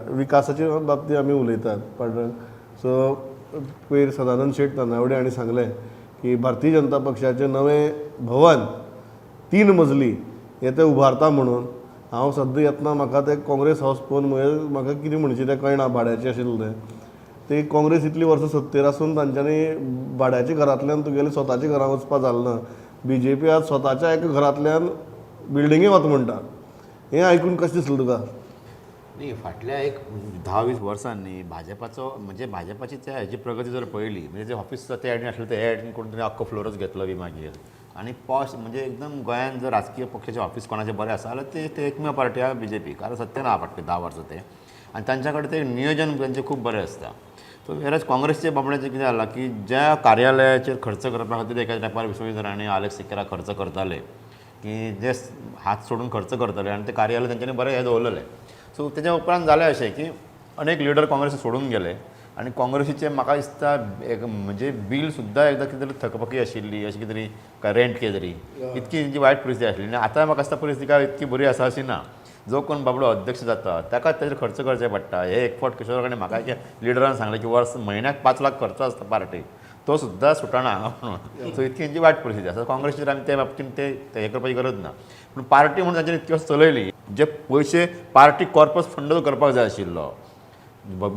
विकासाच्या बाबतीत आमी उलयतात पांडुरंग. सो पयर सदानंद शेट तानावडे हांणी सांगलें की भारतीय जनता पक्षाचें नवें भवन 3 मजली हें ते उबारता म्हणून. हांव सद्दां येतना म्हाका तें काँग्रेस हावस पळोवन म्हळें म्हाका कितें म्हणचें तें कळना, भाड्याचें आशिल्लें तें. ते काँग्रेस इतली वर्सां सत्तेर आसून तांच्यांनी भाड्याच्या घरांतल्यान तुगेले स्वताच्या घरां वचपा जालें ना. बीजेपी आज स्वताच्या एका घरांतल्यान बिल्डिंगे वता म्हणटा, हें आयकून कशें दिसलें तुका? न्ही, फाटल्या एक 10-20 वर्सांनी भाजपाचो म्हणजे भाजपाची त्या हेजी प्रगती जर पळयली म्हणजे जे ऑफिस ते सायडीन आसलें ते हे सायडीन कोण तरी आख्खो फ्लोरच घेतलो बी मागीर. आनी पॉश म्हणजे एकदम गोंयांत जर राजकीय पक्षाचे ऑफिस कोणाचें बरें आसा जाल्यार ते ते एकमेव पार्टी आहा बीजेपी, कारण सत्तेन आहा फाटले 10 वर्सां ते, आनी तांच्या कडेन ते नियोजन तांचें खूब बरें आसता. सो वेरज काँग्रेसचे बाबड्याचें कितें जालां की ज्या कार्यालयाचेर खर्च करपा खातीर एका तेंपार विश्वजीत राणे, आलेक्स सिकेरा खर्च करताले, की जे हात सोडून खर्च करताले आनी ते कार्यालय तेंच्यांनी बरें हें दवरलेलें. सो तेच्या उपरांत जालें अशें की अनेक लिडर काँग्रेस सोडून गेले आनी काँग्रेसीचें म्हाका दिसता एक म्हणजे बील सुद्दां एकदां कितें तरी थकपकी आशिल्ली अशें कितें तरी काय रेंट कितें तरी इतकी तेंची वायट परिस्थिती आशिल्ली. आनी आतां म्हाका दिसता परिस्थिती काय इतकी बरी आसा अशी ना. जो कोण बाबडो अध्यक्ष जाता ताका ताजेर खर्च करचे पडटा. हे एक फावट किशोर कडेन म्हाका एका लिडरान सांगलें की वर्स म्हयन्याक 5 लाख खर्च आसता पार्टीक, तो सुद्दां सुटना हांगा म्हणून. सो इतकी तेंची वायट परिस्थिती आसा काँग्रेसीचेर. आमी ते बाबतीन ते हें करपाची गरज ना, पूण पार्टी म्हणून तांच्यानी इतकी वर्सां चलयली. जे पयशे पार्टी कॉर्पस फंड जो करपाक जाय आशिल्लो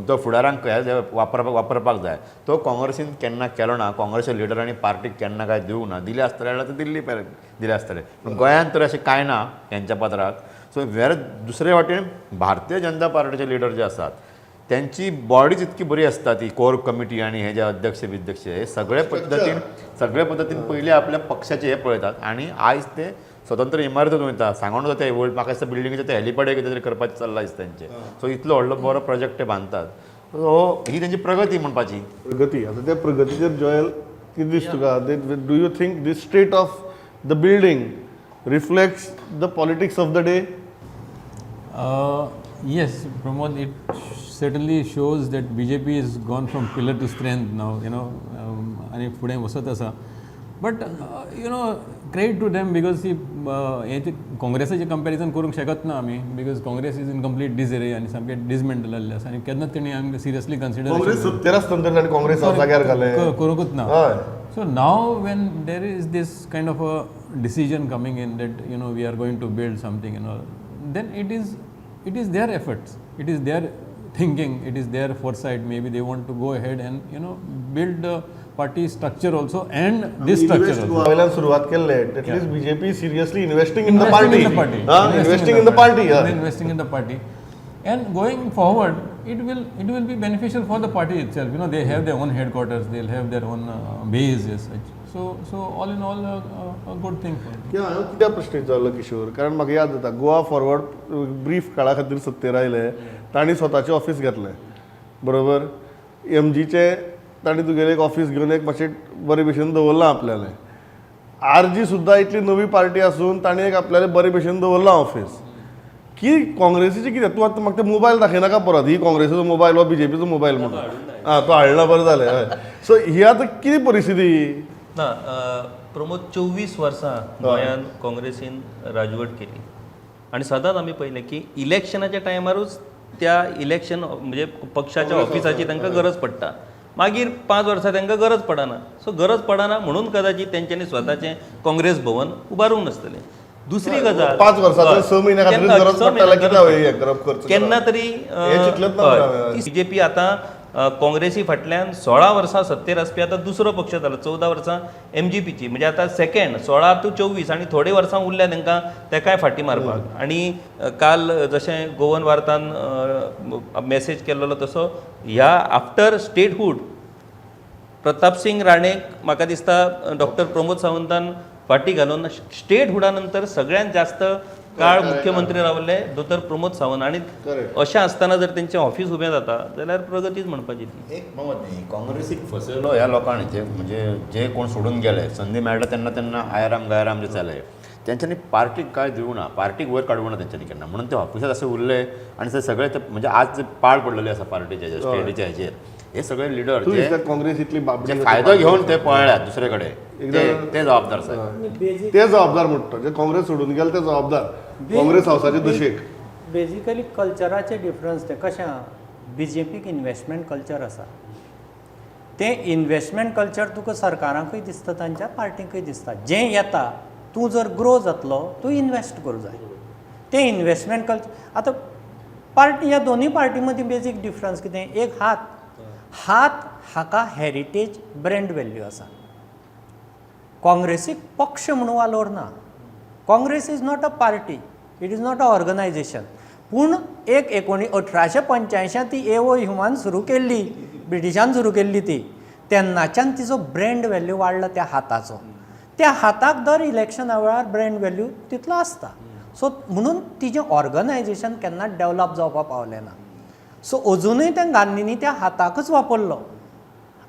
तो फुडारांक हे वापरपाक जाय, तो काँग्रेसीन केन्ना केलो ना. काँग्रेसच्या लिडरांनी पार्टीक केन्ना काय दिवंक ना. दिले आसतले जाल्यार ते दिल्ली दिले आसतले, पूण गोंयांत तर अशें कांय ना हेंच्या पत्राक. सो वेर दुसरे वाटेन भारतीय जनता पार्टीचे लिडर जे आसात त्यांची बॉडीच इतकी बरी आसता ती कोर कमिटी आनी हे जे अध्यक्ष बिध्यक्ष हे सगळे पद्दतीन पयलीं आपल्या पक्षाचे हे पळयतात. आनी आयज ते स्वतंत्र इमारतीत वयता सांगून वता ते व्हड म्हाका दिसता बिल्डिंगेचे ते हेलिपॅड कितें तरी करपाचें चल्लां दिसता तेंचें. सो इतलो व्हडलो बरो प्रोजेक्ट ते बांदतात, सो ही तेंची प्रगती म्हणपाची. प्रगती आतां त्या प्रगतीचेर जॉयल कितें दिसता तुका? Do you think this state of the building reflects the politics of the day? Yes, Pramod, it certainly shows that BJP is gone from pillar to strength now, you know, आनी फुडें वचत आसा. But you know, credit to them, because ती हें काँग्रेसाचें comparison करूंक शकत ना आमी, because Congress is in complete disarray आनी सामकें डिसमेंटल जाल्लें आसा आनी केन्नाच तेणी आमकां सिरियसली कन्सिडर काँग्रेस सत्तेर आसतना तांणी काँग्रेस जाग्यार घालें, करूंकच ना. हय. So now when there is this kind of a decision coming in that, you know, we are going to build something and all, then it is their efforts, it is their thinking, it is their foresight. Maybe they want to go ahead and, you know, build the party structure also and this structure also. Goa वयल्यान सुरवात केल्ले, at least BJP seriously investing in the Investing party. in the party. Investing in the party. Investing in the party, and going forward, it will be beneficial for the party itself. You know, they have their own headquarters, they'll have their own base as such. So all in all, a good thing for them. कित्याक हांवें कित्याक प्रश्न विचारलो किशोर, कारण म्हाका याद जाता Goa forward brief काळा खातीर सत्तेर आयले, तांणी स्वताचें ऑफीस घेतलें, बरोबर? एमजीचें तांणी तुगेलें एक ऑफीस घेवन एक मातशें बरे भशेन दवरलां आपल्यालें. आरजी सुद्दां इतली नवी पार्टी आसून तांणी एक आपल्यालें बरे भशेन दवरलां ऑफीस. की काँग्रेसीचें कितें? तूं आतां म्हाका ते मोबायल दाखयनाका परत, ही काँग्रेसीचो मोबायल हो बीजेपीचो मोबायल म्हणून. आं, तो हाडला, बरें जालें. हय, सो ही आतां कितें परिस्थिती? ना प्रमोद, 24 वर्सां गोंयान काँग्रेसीन राजवट केली आनी सदांच आमी पळयलें की इलेक्शनाच्या टायमारूच त्या इलेक्शन म्हणजे पक्षाच्या ऑफिसाची तांकां गरज पडटा. मागीर 5 वर्सां तांकां गरज पडना. सो गरज पडना म्हणून कदाचित तेंच्यांनी स्वताचें काँग्रेस भवन उबारूंक नासतलें. दुसरी गजाल, 5 वर्सां, 6 म्हयन्या खातीर केन्ना- गरज स पडटा म्हयन्या कित्याक हें करप, खर्च करप? केन्ना तरी हें चिंतलेंच ना हांवें. बीजेपी आतां काँग्रेसी फाटल्यान 16 वर्सां सत्तेर आसपी आतां दुसरो पक्ष जालो. 14 वर्सां एमजीपीची, म्हणजे आतां सेकंड 16 टू 24 आनी थोडे वर्सां उरल्या तांकां तेकाय फाटीं मारपाक. आनी काल जशें गोवन वार्तान मॅसेज केल्लो तसो ह्या आफ्टर स्टेटहूड प्रतापसिंग राणेक म्हाका दिसता डॉक्टर प्रमोद सावंतान फाटीं घालून स्टेटहुडा नंतर सगळ्यांत जास्त काळ मुख्यमंत्री रावले दोतोर प्रमोद सावंत. आनी अशें आसतना जर तेंचें ऑफीस उबें जाता जाल्यार प्रगतीच म्हणपाची ती. एक मत न्ही, काँग्रेसीक फसयलो ह्या लोकांनी, जे म्हणजे जे कोण सोडून गेले, संदी मेळटा तेन्ना तेन्ना आयराम गायराम जे जाले, तेंच्यांनी पार्टीक काय दिवंक ना, पार्टीक वयर काडूंक ना तेंच्यांनी केन्ना, म्हणून ते ऑफिसात अशे उरले. आनी ते सगळे ते म्हणजे आज जे पाड पडलेले आसा पार्टीचे, स्टेटीच्या हेजेर, हे सगळे लिडर तूं जे दिसता काँग्रेस इतली बाबडी जे फायदो घेवन ते पळ्ळ्यात दुसरे कडेन, ते जबाबदार साहेब. ते जबाबदार म्हणटा, जे काँग्रेस सोडून गेले ते जबाबदार, काँग्रेस हावसाचे दशेक. बेजिकली कल्चराचें डिफरन्स तें कशें आहा, बीजेपीक इनवेस्टमेंट कल्चर आसा. तें इनवेस्टमेंट कल्चर तुका सरकाराकूय दिसता, तांच्या पार्टीकूय दिसता. जें येता, तूं जर ग्रो जातलो, तूं इनवेस्ट करूं जाय. तें इनवेस्टमेंट कल्चर. आतां पार्टी, ह्या दोनूय पार्टी मदीं बेजीक डिफरन्स कितें? एक हात, हात हाका हेरिटेज ब्रँड वेल्यू आसा. काँग्रेसीक पक्ष म्हणून वालोर ना. Congress is not a party, it is not a organization. पूण एक 1885 ती एओ ह्युमान सुरू केल्ली, ब्रिटिशान सुरू केल्ली ती. तेन्नाच्यान तिचो ब्रँड व्हॅल्यू वाडला त्या हाताचो. त्या हाताक दर इलेक्शना वेळार ब्रँड व्हॅल्यू तितलो आसता. सो म्हणून तिजें ऑर्गनायजेशन केन्नाच डेवलप जावपाक पावलें ना. सो अजुनूय त्या गांधींनी त्या हाताकच वापरलो.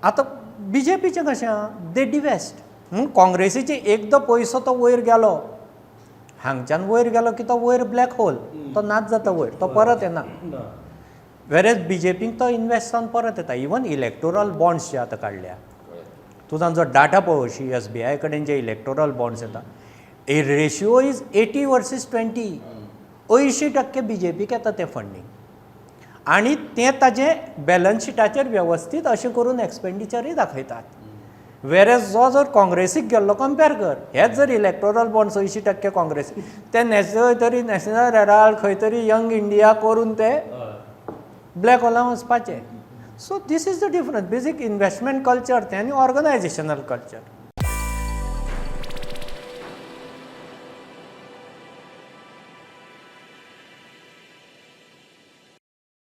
आतां बीजेपीचें कशें आहा, दे डिवेस्ट. म्हणून काँग्रेसीचे एकदां पयसो तो वयर गेलो, हांगच्यान वयर गेलो की तो वयर ब्लॅक होल, तो नाच जाता वयर, तो परत येना. वेरेज बीजेपीक तो इनवेस्ट जावन परत येता. इवन इलेक्टोरल बॉन्ड्स जे आतां काडल्या, तूं तांचो डाटा पळोवशी, एसबीआय कडेन जे इलेक्टोरल बॉन्ड्स येता, a ratio is 80 versus 20. 80% बीजेपीक येता तें फंडींग आनी तें ताजें बॅलन्स शिटाचेर वेवस्थीत अशें करून एक्सपेंडिचरूय दाखयतात. वेरेज जो जर काँग्रेसीक गेल्लो कंपेर कर, हेच जर इलेक्टोरल बॉन्ड्स 80% काँग्रेस, ते खंय तरी नॅशनल हेराल्ड, खंय तरी यंग इंडिया करून ते ब्लॅक होलान वचपाचे. So this is the difference, basic investment culture तें आनी ऑर्गनायजेशनल कल्चर.